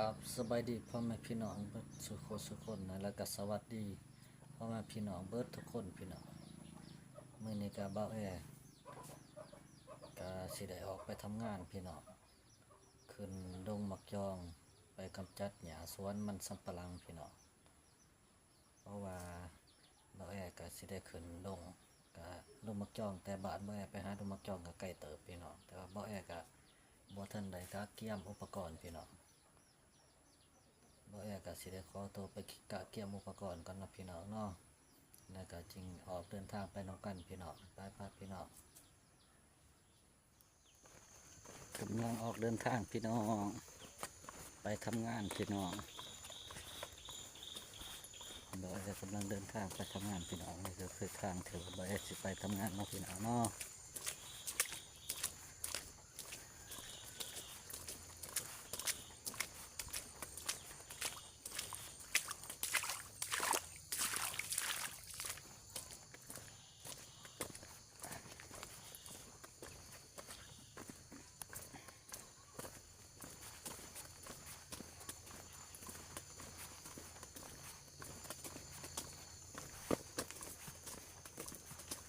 ครับ สบายดีพ่อแม่พี่น้องเบิดสู่คนสู่คนนะ แล้วก็สวัสดีพ่อแม่พี่น้องเบิดทุกคนพี่น้อง มื้อนี้ก็บ่าวแอก็สิได้ออกไปทำงานพี่น้อง ขึ้นดงหมากจอง ไปกำจัดหญ้าสวนมันสำปะหลังพี่น้อง เพราะว่าบ่าวแอก็สิได้ขึ้นดง ก็ดงหมากจอง แต่บ้านบ่าวแอไปหาดงหมากจองก็ไกลเติบพี่น้อง แต่ว่าบ่าวแอก็บ่ทันได้กะเกียมอุปกรณ์พี่น้อง บ่าวแอก็สิได้ขอตัวไปกะเกียมอุปกรณ์ก่อนเนาะพี่น้องเนาะ แล้วก็จึงออกเดินทางไปนำกันพี่น้อง ไปๆ พี่น้อง กำลังออกเดินทางพี่น้อง ไปทำงานพี่น้อง บ่าวแอก็กำลังเดินทางไปทำงานพี่น้อง นี่ก็คือทางที่ว่าบ่าวแอสิไปทำงานเนาะพี่น้องเนาะ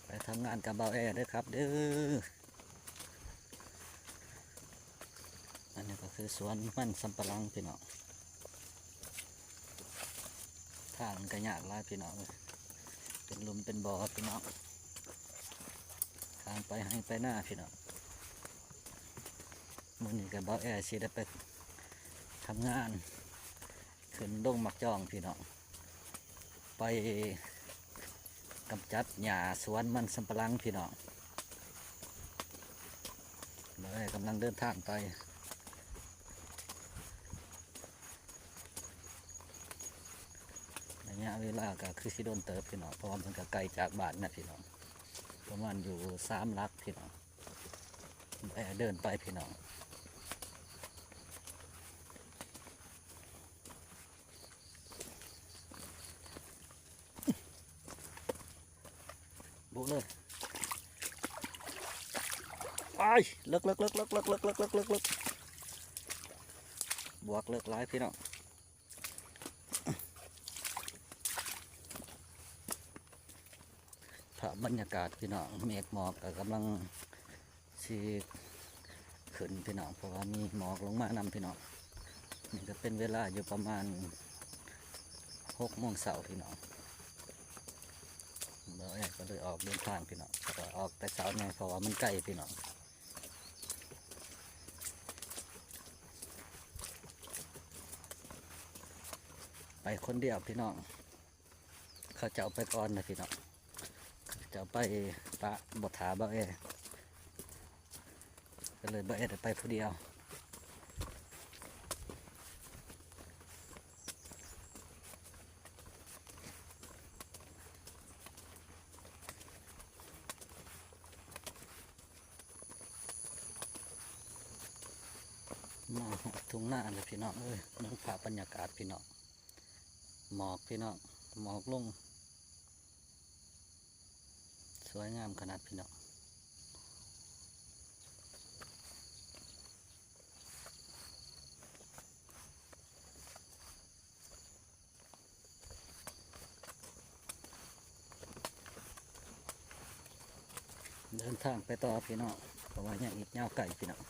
ไปทำงานกับบ่าวแอเด้อครับเด้อ อันนี้ก็คือสวนมันสำปะหลังพี่น้อง ทางมันก็ยากหลายพี่น้องเอ้ย เป็นหลุมเป็นบ่อพี่น้อง ทางไปไฮ่ไปนาพี่น้อง มื้อนี้ก็บ่าวแอสิได้ไปทำงาน ขึ้นดงหมากจองพี่น้อง ไปกำจัดหญ้าสวนมันสำปะหลังพี่น้อง บ่าวแอก็กำลังเดินทางไป ระยะเวลาก็คือสิโดนเติบพี่น้อง เพราะว่ามันก็ไกลจากบ้านนะพี่น้อง ประมาณอยู่สามหลักพี่น้อง บ่าวแอเดินไปพี่น้อง บุเลย ไป เลิก เลิก เลิก เลิก เลิก เลิก เลิก เลิก เลิก บวกเลิกหลายพี่น้อง ภาพบรรยากาศพี่น้อง เมฆหมอกก็กำลังสิขึ้นพี่น้อง เพราะว่ามีหมอกลงมานำพี่น้อง นี่ก็เป็นเวลาอยู่ประมาณหกโมงเช้าพี่น้อง บ่าวแอก็เลยออกเดินทางพี่น้อง แต่ว่าออกแต่เช้าแน่ เพราะว่ามันไกลพี่น้อง ไปคนเดียวพี่น้อง เขาเจ้าไปก่อนนะพี่น้อง เขาเจ้าไปปะบ่ท่าบ่าวแอ ก็เลยบ่าวแอได้ไปผู้เดียว มาฮอดทุ่งนาแล้วพี่น้องเอ้ย เบิ่งภาพบรรยากาศพี่น้อง หมอกพี่น้อง หมอกลง สวยงามขนาดพี่น้อง เดินทางไปต่อพี่น้อง เพราะว่ายังอีกยาวไกลพี่น้อง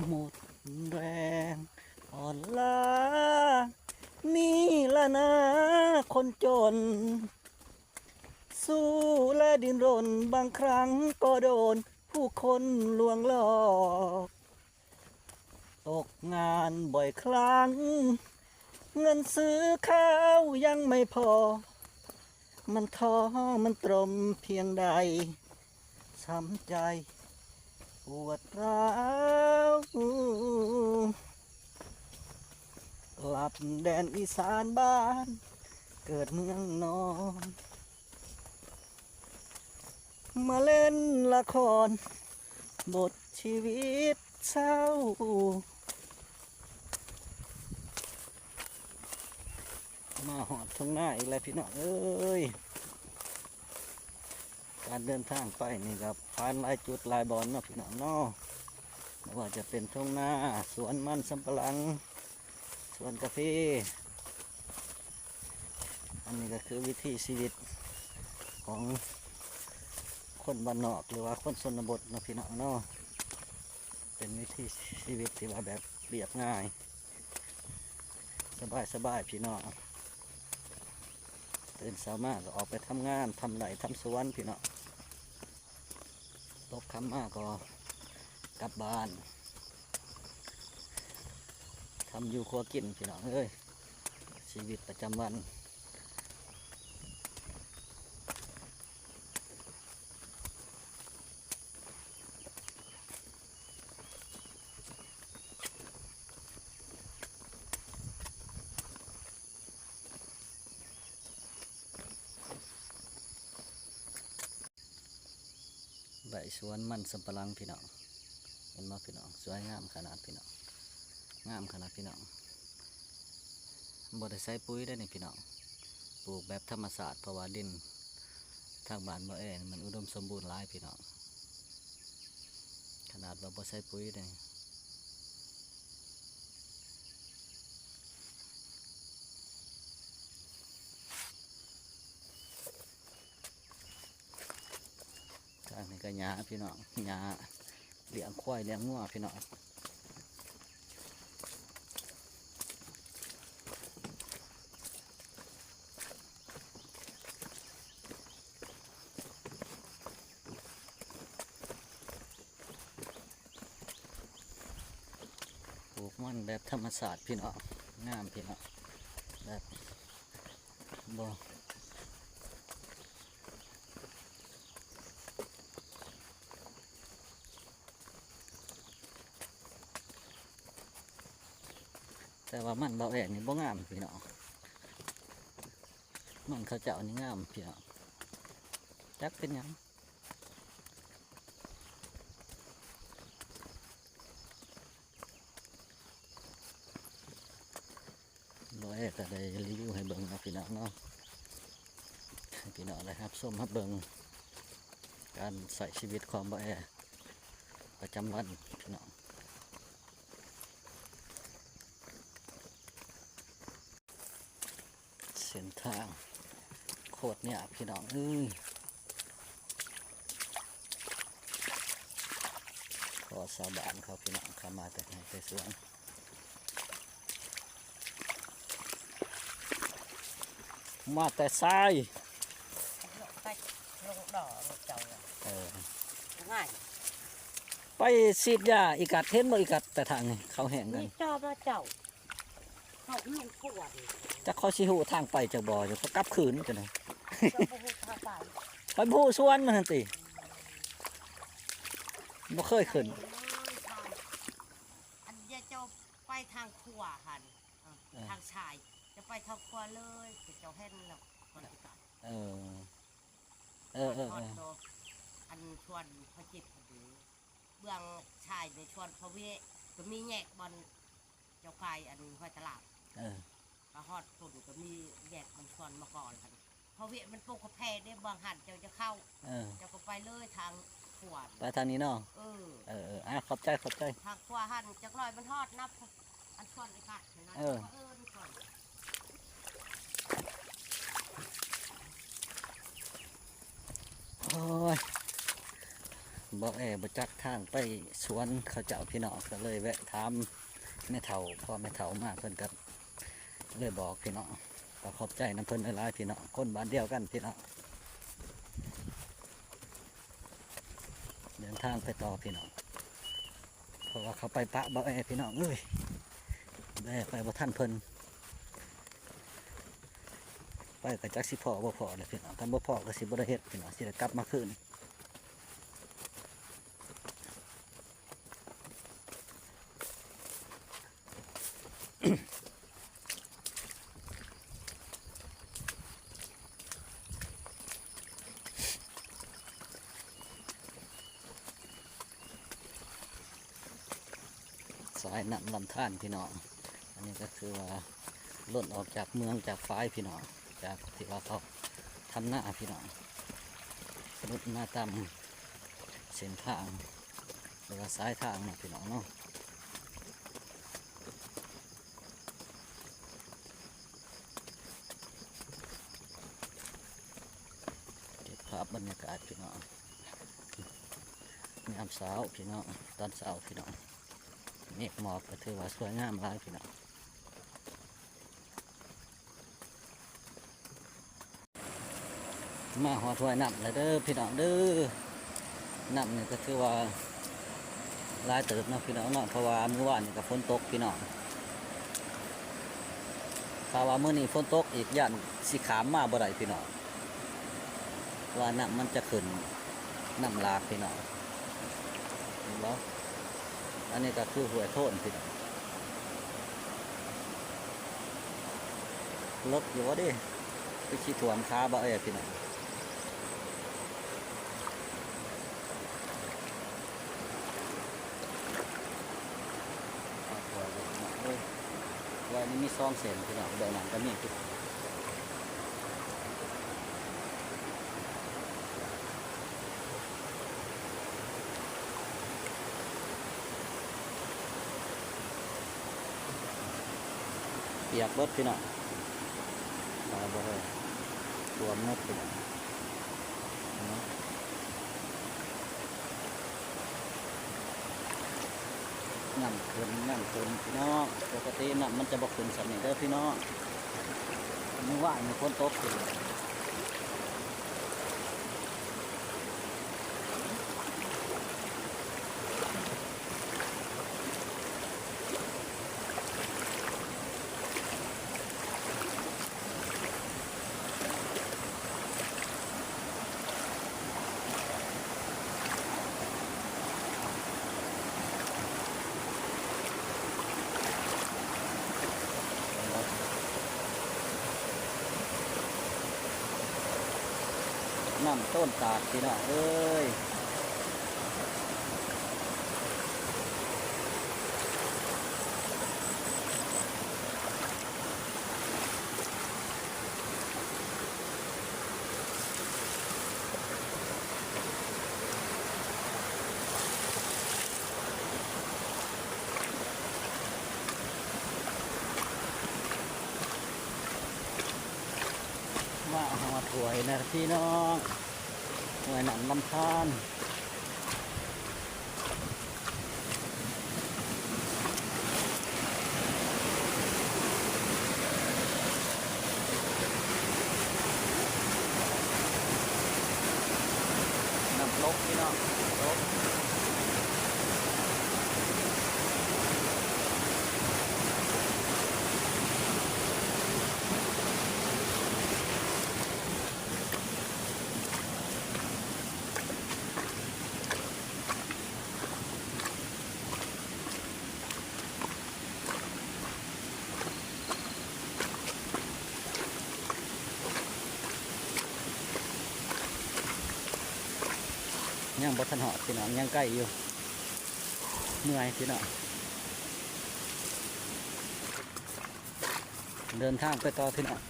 หมดแรงอ่อนล้า นี่ละนาคนจน ສູ້ແລະດີ້ນລົນ ບາງຄັ້ງກໍໂດນຜູ້ຄົນລວງຫຼອກ. ຕົກງານບ່ອຍຄັ້ງ ເງິນຊື້ຂ້າວຍັງໄມ່ພໍ ມັນທໍມັນຕົມພຽງໃດ ຊ້ຳໃຈປວດຮ້າວ. ກັບແດນອີສານບ້ານເກີດເມືອງນອນ ມາເຫຼັ້ນລະຄອນບົດຊີວິດເສົ້າ. ມາຮອດທົ່ງນາອີກແລ້ວພີ່ນ້ອງເອີຍ. ການເດີນທາງໄປນີ້ກໍຜ່ານຫຼາຍຈຸດຫຼາຍບ່ອນເນາະພີ່ນ້ອງເນາະ ບໍ່ວ່າຈະເປັນທົ່ງນາ ສວນມັນສຳປະຫຼັງ ສວນກາເຟ. ອັນນີ້ກໍຄືວິຖີຊີວິດຂອງຄົນບ້ານນອກ ຫຼືວ່າຄົນຊົນນະບົດເນາະພີ່ນ້ອງເນາະ. ເປັນວິຖີຊີວິດທີ່ວ່າແບບລຽບງ່າຍ ສະບາຍໆ ພີ່ນ້ອງ. ຕື່ນເຊົ້າມາກໍອອກໄປທຳງານ ທຳໄຮ່ທຳສວນພີ່ນ້ອງ. ຕົກຄ່ຳມາກໍກັບບ້ານ ທຳຢູ່ຄົວກິນພີ່ນ້ອງເອີຍ. ຊີວິດປະຈຳວັນ ໄດ້ສວນມັນສຳປະຫຼັງພີ່ນ້ອງ ເຫັນບໍ່ພີ່ນ້ອງ? ສວຍງາມຂະໜາດພີ່ນ້ອງ ງາມຂະໜາດພີ່ນ້ອງ. ບໍ່ໄດ້ໃສ່ປຸ໋ຍເດ້ນີ້ພີ່ນ້ອງ ປູກແບບທຳມະຊາດ ເພາະວ່າດິນທາງບ້ານບໍ່ແອນີ້ມັນອຸດົມສົມບູນຫຼາຍພີ່ນ້ອງ ຂະໜາດວ່າບໍ່ໃສ່ປຸ໋ຍເດ້. ທາງນີ້ກໍຫຍ້າພີ່ນ້ອງ ຫຍ້າລ້ຽງຄວາຍລ້ຽງງົວພີ່ນ້ອງ. ປູກມັນແບບທຳມະຊາດພີ່ນ້ອງ ງາມພີ່ນ້ອງ ແບບ ບໍ່ ແຕ່ວ່າມັນເບົາແອງນີ້ບໍ່ງາມພີ່ນ້ອງ ມັນເຂົາເຈົ້ານີ້ງາມພີ່ນ້ອງ ຈັກເປັນຫຍັງ. ບ່າວແອກໍໄດ້ຣີວິວໃຫ້ເບິ່ງເນາະພີ່ນ້ອງເນາະ ໃຫ້ພີ່ນ້ອງໄດ້ຮັບຊົມຮັບເບິ່ງການໃຊ້ຊີວິດຂອງບ່າວແອປະຈຳວັນພີ່ນ້ອງ. ເສັ້ນທາງໂຄດຍາກພີ່ນ້ອງເອີຍ ຂໍຊາວບ້ານເຂົາພີ່ນ້ອງ ເຂົາມາແຕ່ໄຮ່ແຕ່ສວນ ມາແຕ່ຊາຍ ໄປລົງດອກເຈົ້າ ເອີ ງ່າຍ ໄປສີດຢາອີກັດ ເຫັນບໍ່ອີກັດ ແຕ່ທາງນີ້ເຂົາແຫ້ງກັນ ນີ້ຈອບແລ້ວເຈົ້າ. ເຂົາລົງກວດ ຈັກເຂົາຊິຮູ້ທາງໄປຈັກບໍ່ ເຂົາກັບຄືນຈັ່ງໃດ ເຈົ້າບໍ່ຮູ້ທາງໄປ ຂ້ອຍບໍ່ຮູ້ສວນມັນຫັ້ນຕິ ບໍ່ເຄີຍຂຶ້ນ ອັນເຈົ້າໄປທາງຂວາຫັ້ນ ເອີ ເອີ ທາງຊ້າຍ ຈະໄປທາງຂວາເລີຍ ເຈົ້າເຫັນແລ້ວກ່ອນຊິກັບ ເອີ ເອີ ເອີ ເອີ ອັນຊວນພະຈິດ ເບື້ອງຊ້າຍໃນສວນພະເວ ກໍມີແຍກບ່ອນເຈົ້າຂາຍອັນຫ້ວຍຕະຫຼາດ ເອີ ມາຮອດພຸ້ນກໍມີແຍກມັນສວນມະກອນຫັ້ນ ພະເວມັນປູກກາແຟເດ້ ບາງຫັ້ນເຈົ້າຈະເຂົ້າ ເອີ ເຈົ້າກໍໄປເລີຍທາງຂວາ ໄປທາງນີ້ເນາະ ເອີ ເອີ ເອີ ອ່າ ຂອບໃຈ ຂອບໃຈ ທາງຂວາຫັ້ນຈັກໜ້ອຍມັນຮອດນະ ອັນສວນໄອ້ພັດຫັ້ນນະ ເອີ ເອີ ໂອ້ຍ ບໍ່ແອບໍ່ຈັກທາງໄປສວນເຂົາເຈົ້າພີ່ນ້ອງ ກໍເລີຍແວະຖາມແມ່ເຖົ້າ ພໍແມ່ເຖົ້າມາເພິ່ນກໍເລີຍບອກພີ່ນ້ອງ ກໍຂອບໃຈນຳເພິ່ນຫຼາຍໆ ພີ່ນ້ອງ ຄົນບ້ານດຽວກັນພີ່ນ້ອງ. ເດີນທາງໄປຕໍ່ພີ່ນ້ອງ ເພາະວ່າເຂົາໄປປະບ່າວແອພີ່ນ້ອງເອີຍ ແອໄປບໍ່ທັນເພິ່ນ ໄປກໍຈັກຊິພໍ້ບໍ່ພໍ້ແຫຼະພີ່ນ້ອງ ຄັນບໍ່ພໍ້ກໍຊິບໍ່ໄດ້ເຮັດພີ່ນ້ອງ ຊິໄດ້ກັບມາຄືນ. ສາຍນ້ຳລຳທານພີ່ນ້ອງ ອັນນີ້ກໍຄືວ່າລົ້ນອອກຈາກເມືອງຈາກຝາຍພີ່ນ້ອງ ຈາກທີ່ວ່າເຂົາທຳນາພີ່ນ້ອງ ຫຼຸດມາຕາມເສັ້ນທາງ ຫຼືວ່າສາຍທາງເນາະພີ່ນ້ອງເນາະ. ເກັບພາບບັນຍາກາດພີ່ນ້ອງ ຍາມເຊົ້າພີ່ນ້ອງ ຕອນເຊົ້າພີ່ນ້ອງ ເມກໝອກກໍຖືວ່າສວຍງາມຫຼາຍພີ່ນ້ອງ. ມາຮອດຫ້ວຍນ້ຳແລ້ວເດີພີ່ນ້ອງເດີ ນ້ຳນີ້ກໍຖືວ່າຫຼາຍເຕີບເນາະພີ່ນ້ອງເນາະ ເພາະວ່າມື້ວານນີ້ກໍຝົນຕົກພີ່ນ້ອງ ຖ້າວ່າມື້ນີ້ຝົນຕົກອີກ ຢ້ານຊິຂ້າມມາບໍ່ໄດ້ພີ່ນ້ອງ ວ່ານ້ຳມັນຈະຂຶ້ນ ນ້ຳຫຼາກພີ່ນ້ອງ ເຫັນບໍ່? ອັນນີ້ກໍຄືຫ້ວຍໂທນພີ່ນ້ອງ ເລິກຢູ່ບໍ່ເດ ຄືຊິຖ້ວມຂາບ່າວແອພີ່ນ້ອງ. ວ່ານີ້ມີສອງເສັ້ນພີ່ນ້ອງ ແບບນັ້ນກໍມີຄື ປຽກເບິດພີ່ນ້ອງ ຕາຍບໍ່ເອີຍ ຖ້ວມໝົດພີ່ນ້ອງ ນ້ຳຂຶ້ນ ນ້ຳຂຶ້ນພີ່ນ້ອງ ປົກກະຕິນ້ຳມັນຈະບໍ່ຂຶ້ນສ່ຳນີ້ເດີພີ່ນ້ອງ ມື້ວານນີ້ຝົນຕົກຂຶ້ນ. ນ້ຳຕົ້ນຕາດພີ່ນ້ອງເອີຍ ມາຮອດຫ້ວຍນະພີ່ນ້ອງ ຫ້ວຍນ້ຳລຳທານ. ນ້ຳຕົກພີ່ນ້ອງ ນ້ຳຕົກ ຍັງບໍ່ທັນຮອດພີ່ນ້ອງ ຍັງໄກຢູ່ ເມື່ອຍພີ່ນ້ອງ ເດີນທາງໄປຕໍ່ພີ່ນ້ອງ.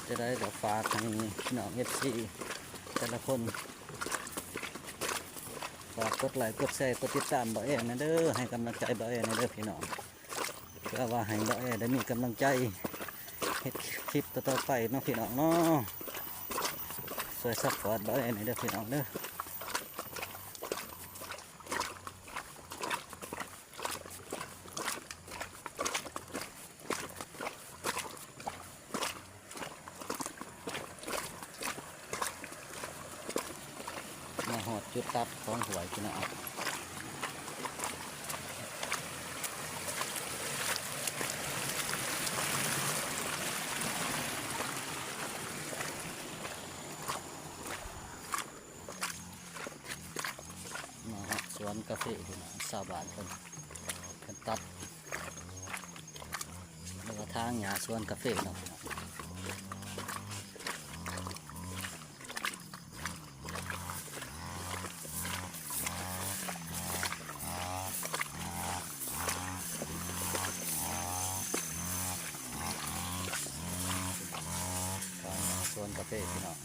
ຈະໄດ້ກໍຝາກໃຫ້ພີ່ນ້ອງເອັຟຊີແຕ່ລະຄົນ ຝາກກົດໄລ້ກົດແຊກົດຕິດຕາມບ່າວແອນແດ່ເດີ ໃຫ້ກຳລັງໃຈບ່າວແອນແດ່ເດີພີ່ນ້ອງ ເພື່ອວ່າໃຫ້ບ່າວແອນໄດ້ມີກຳລັງໃຈເຮັດຄລິບຕໍ່ໆໄປເນາະພີ່ນ້ອງເນາະ ຊ່ວຍຊັບພອດບ່າວແອນແດ່ເດີພີ່ນ້ອງເດີ. ເ ຕັດຂອງຫ້ວຍພີ່ນ້ອງ. ມາຮອດສວນກາເຟພີ່ນ້ອງ, ຊາວບ້ານເພິ່ນ ເພິ່ນຕັດ ຫຼືວ່າຖາງຫຍ້າສວນກາເຟເນາະພີ່ນ້ອງ. ສວນກາເຟພີ່ນ້ອງ.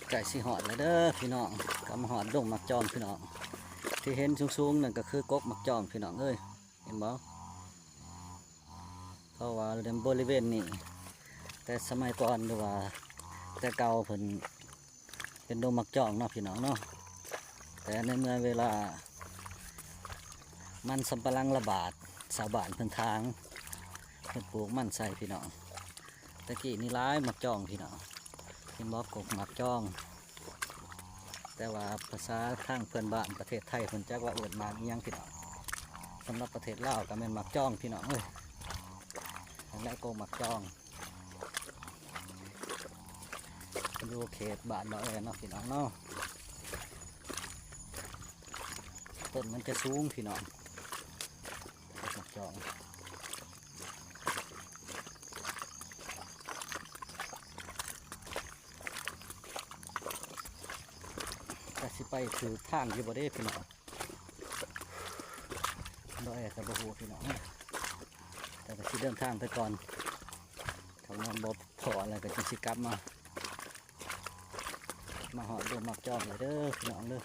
ໃກ້ຊິຮອດແລ້ວເດີພີ່ນ້ອງ, ກໍມາຮອດດົງໝາກຈອງພີ່ນ້ອງ. ທີ່ເຫັນສູງໆນັ້ນກໍຄືກົກໝາກຈອງພີ່ນ້ອງເອີຍ, ເຫັນບໍ່? ເພາະວ່າບໍລິເວນນີ້ ແຕ່ສະໄໝກ່ອນ ຫຼືວ່າແຕ່ເກົ່າເພິ່ນເປັນດົງໝາກຈອງເນາະພີ່ນ້ອງເນາະ. ແຕ່ໃນເມື່ອເວລາມັນສຳປະຫຼັງລະບາດ ຊາວບ້ານເພິ່ນຖາງ ເພິ່ນປູກມັນໃສ່ພີ່ນ້ອງ. ແຕ່ກີ້ນີ້ຫຼາຍໝາກຈອງພີ່ນ້ອງ, ເຫັນບໍ່? ກົກໝາກຈອງ. ແຕ່ວ່າພາສາທາງເພື່ອນບ້ານປະເທດໄທເພິ່ນຈັກວ່າເອີ້ນໝາກອີ່ຫຍັງພີ່ນ້ອງ. ສຳລັບປະເທດລາວກໍແມ່ນໝາກຈອງພີ່ນ້ອງເອີຍ, ຫັ້ນແຫຼະ ກົກໝາກຈອງ. ຢູ່ເຂດບ້ານບ່າວແອເນາະພີ່ນ້ອງເນາະ. ຕົ້ນມັນຈະສູງພີ່ນ້ອງ, ໝາກຈອງ. ຈັກຊິໄປຖືກທາງຢູ່ບໍ່ເດ້ພີ່ນ້ອງ, ບໍ່ແອກໍບໍ່ຮູ້ພີ່ນ້ອງ, ແຕ່ກໍຊິເດີນທາງໄປກ່ອນ. ຖ້າວ່າບໍ່ພໍແລ້ວກໍຈັ່ງຊິກັບມາ, ມາຮອດດົງໝາກຈອງແລ້ວເດີພີ່ນ້ອງເດີ.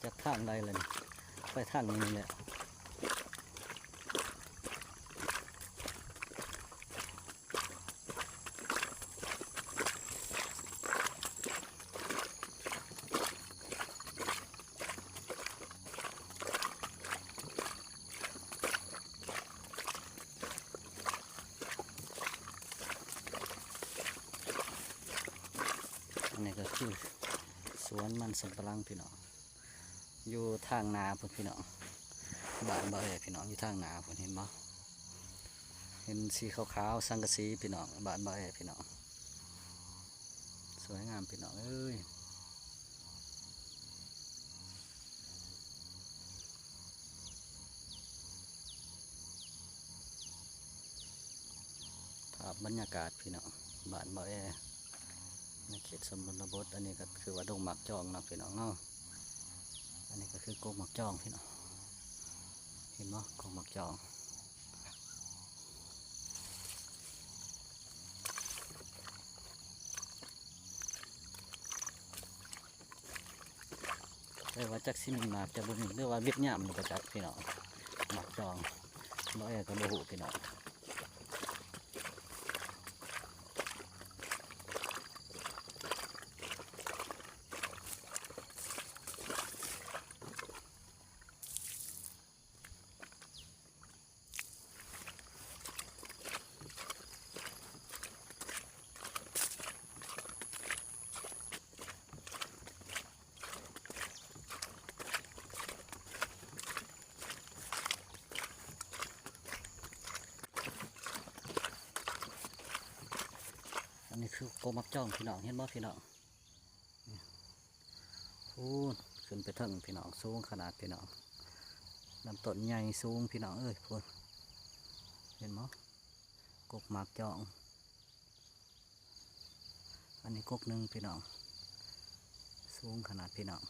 ຈັກທາງໃດລະນີ້, ໄປທາງນີ້ແຫຼະ. ອັນນີ້ກໍຄືສວນມັນສຳປະຫຼັງພີ່ນ້ອງ. ຢູ່ທາງໜ້າພຸ້ນພີ່ນ້ອງ, ບ້ານບ່າວແອພີ່ນ້ອງ, ຢູ່ທາງໜ້າພຸ້ນ ເຫັນບໍ່? ເຫັນສີຂາວໆ ສັງກະສີພີ່ນ້ອງ, ບ້ານບ່າວແອພີ່ນ້ອງ. ສວຍງາມພີ່ນ້ອງເອີຍ, ພາບບັນຍາກາດພີ່ນ້ອງ, ບ້ານບ່າວແອ ໃນເຂດຊົນນະບົດ. ອັນນີ້ກໍຄືວ່າດົງໝາກຈອງເນາະພີ່ນ້ອງເນາະ, ອັນນີ້ກໍຄືກົກໝາກຈອງພີ່ນ້ອງ, ເຫັນບໍ່? ກົກໝາກຈອງ. ແຕ່ວ່າຈັກຊິມີໝາກຈັກບໍ່ມີ ຫຼືວ່າເວຍດນາມນີ້ບໍ່ຈັກພີ່ນ້ອງ, ໝາກຈອງ ບໍ່ແອກໍບໍ່ຮູ້ພີ່ນ້ອງ. ອັນນີ້ຄືກົກໝາກຈອງພີ່ນ້ອງ, ເຫັນບໍ່ພີ່ນ້ອງ? ພຸ້ນ ຂຶ້ນໄປເທິງພີ່ນ້ອງ, ສູງຂະໜາດພີ່ນ້ອງ, ລຳຕົ້ນໃຫຍ່ສູງພີ່ນ້ອງເອີຍ. ພຸ້ນ ເຫັນບໍ່? ກົກໝາກຈອງ. ອັນນີ້ກົກໜຶ່ງພີ່ນ້ອງ, ສູງຂະໜາດພີ່ນ້ອງ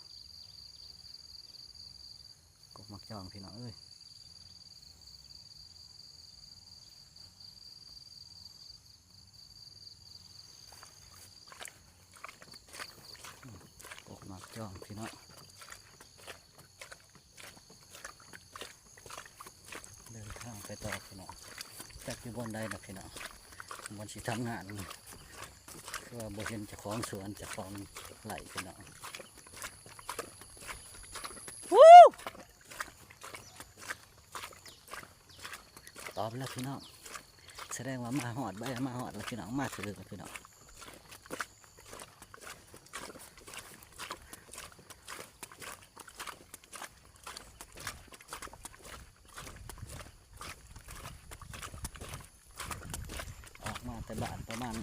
ກົກໝາກຈອງພີ່ນ້ອງເອີຍ ກົກໝາກຈອງພີ່ນ້ອງ. ເດີນທາງໄປຕໍ່ພີ່ນ້ອງ ຈັກຢູ່ບ່ອນໃດນະພີ່ນ້ອງ ບ່ອນຊິທຳງານ ຄືວ່າບໍ່ເຫັນເຈົ້າຂອງສວນເຈົ້າຂອງໄຮ່ພີ່ນ້ອງ. ຕອບແລ້ວພີ່ນ້ອງ ສະແດງວ່າມາຮອດ ບໍ່ແອມາຮອດແລ້ວພີ່ນ້ອງ ມາຖືກແລ້ວພີ່ນ້ອງ. ອອກມາແຕ່ບ້ານປະມານ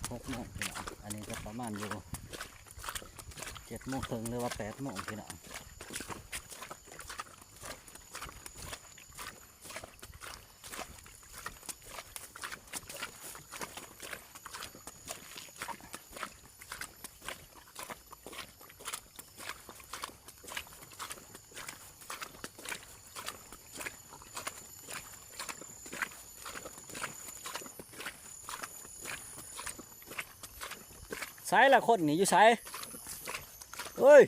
ຫົກໂມງພີ່ນ້ອງ ອັນນີ້ກໍປະມານຢູ່ເຈັດໂມງເຄິ່ງ ຫຼືວ່າແປດໂມງພີ່ນ້ອງ. ໃສລະຄົນນີ້ ຢູ່ໃສ? ເອີຍ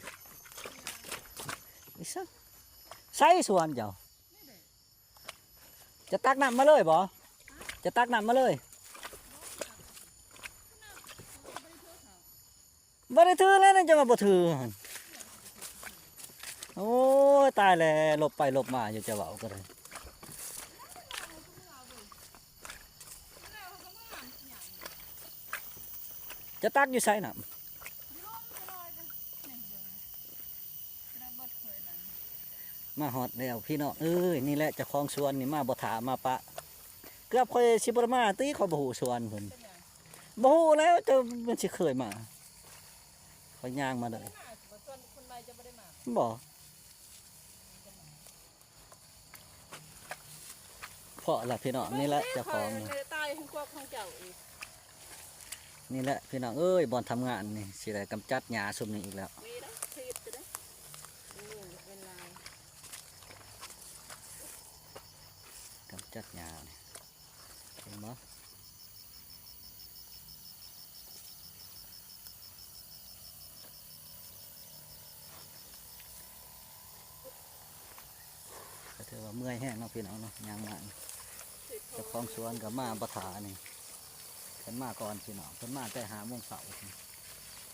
ໃສສວນເຈົ້າ? ຈະຕັກນ້ຳມາເລີຍບໍ? ຈະຕັກນ້ຳມາເລີຍ? ບໍ່ໄດ້ຖືແລ້ວ ຍັງຈະວ່າບໍ່ຖືຫັ້ນ. ໂອ້ຍ ຕາຍແລ້ວ ຫຼົບໄປຫຼົບມາຢູ່ ຈະເວົ້າກໍໄດ້. ຈະຕັກຢູ່ໃສນ້ຳ? ມາຮອດແລ້ວພີ່ນ້ອງເອີຍ ນີ້ແຫຼະເຈົ້າຂອງສວນນີ້ ມາບໍ່ຖ້າມາປະ ເກືອບຂ້ອຍຊິບໍ່ໄດ້ມາຕິ ຂ້ອຍບໍ່ຮູ້ສວນເພິ່ນ. ບໍ່ຮູ້ແລ້ວ ເຈົ້າມັນຊິເຄີຍມາ ຂ້ອຍຍ່າງມາເລີຍ. ບໍ່ ພໍລະພີ່ນ້ອງ ນີ້ແຫຼະເຈົ້າຂອງ ຕາຍຂອງເຈົ້າອີກ. ນີ້ແຫຼະພີ່ນ້ອງເອີຍ ບ່ອນທຳງານນີ້ ຊິໄດ້ກຳຈັດຫຍ້າຊຸມນີ້ອີກແລ້ວ ກຳຈັດຫຍ້ານີ້ ເຫັນບໍ່? ກໍຖືວ່າເມື່ອຍແຮງເນາະພີ່ນ້ອງເນາະ ຍ່າງມາ. ເຈົ້າຂອງສວນກໍມາບໍ່ຖ້ານີ້ ເພິ່ນມາກ່ອນພີ່ນ້ອງ ເພິ່ນມາແຕ່ຫ້າໂມງເຊົ້າ ເ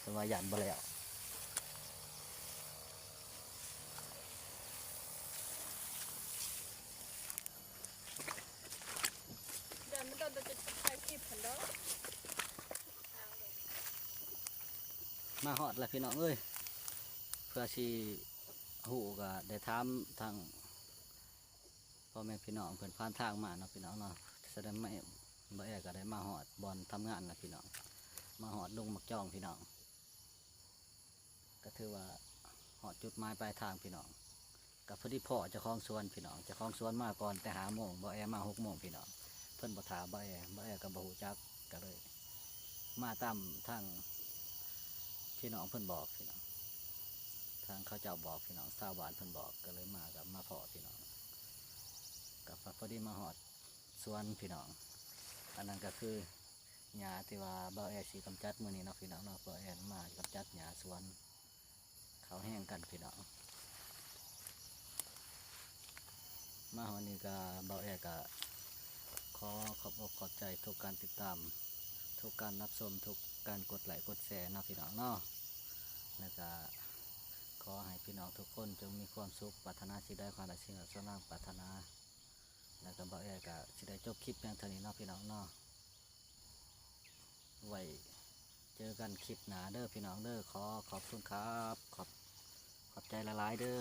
ພິ່ນວ່າຢ້ານບໍ່ແລ້ວ. ມາຮອດແລ້ວພີ່ນ້ອງເອີຍ ເພື່ອຊິຮູ້ກໍໄດ້ຖາມທາງພໍ່ແມ່ພີ່ນ້ອງເພິ່ນຜ່ານທາງມາເນາະພີ່ນ້ອງເນາະ. ສະນັ້ນ ບ່າວແອກໍໄດ້ມາຮອດບ່ອນທຳງານແລ້ວພີ່ນ້ອງ ມາຮອດດົງໝາກຈອງພີ່ນ້ອງ. ກໍຖືວ່າຮອດຈຸດໝາຍປາຍທາງພີ່ນ້ອງ ກໍພໍດີພໍ້ເຈົ້າຂອງສວນພີ່ນ້ອງ. ເຈົ້າຂອງສວນມາກ່ອນແຕ່ຫ້າໂມງ ບ່າວແອມາຫົກໂມງພີ່ນ້ອງ ເພິ່ນບໍ່ຖ້າບ່າວແອ ບ່າວແອກໍບໍ່ຮູ້ຈັກ ກໍເລີຍມາຕາມທາງພີ່ນ້ອງເພິ່ນບອກພີ່ນ້ອງ ທາງເຂົາເຈົ້າບອກພີ່ນ້ອງ ຊາວບ້ານເພິ່ນບອກ ກໍເລີຍມາ ກໍມາພໍ້ພີ່ນ້ອງ ກໍພໍດີມາຮອດ ສວນພີ່ນ້ອງ. ອັນນັ້ນກໍຄືຫຍ້າທີ່ວ່າບ່າວແອຊິກຳຈັດມື້ນີ້ເນາະພີ່ນ້ອງເນາະ ບ່າວແອມາກຳຈັດຫຍ້າສວນ ເຂົ້າແຮງກັນພີ່ນ້ອງ. ມາຮອດນີ້ກໍບ່າວແອກໍຂໍຂອບອົກຂອບໃຈທຸກການຕິດຕາມ ທຸກການຮັບຊົມ ທຸກການກົດໄລ້ກົດແຊເນາະພີ່ນ້ອງເນາະ. ແລ້ວກໍຂໍໃຫ້ພີ່ນ້ອງທຸກຄົນຈົ່ງມີຄວາມສຸກ ປາດຖະໜາສິ່ງໃດ ຄວາມປາດຖະໜາສິ່ງໃດ ສົມດັ່ງປາດຖະໜາ. ແລ້ວກໍບ່າວແອກໍຊິໄດ້ຈົບຄລິບພຽງເທົ່ານີ້ເນາະພີ່ນ້ອງເນາະ. ໄວ້ເຈີກັນຄລິບໜ້າເດີພີ່ນ້ອງເດີ. ຂໍຂອບຄຸນຄັບ ຂອບ ຂອບໃຈຫຼາຍໆເດີ.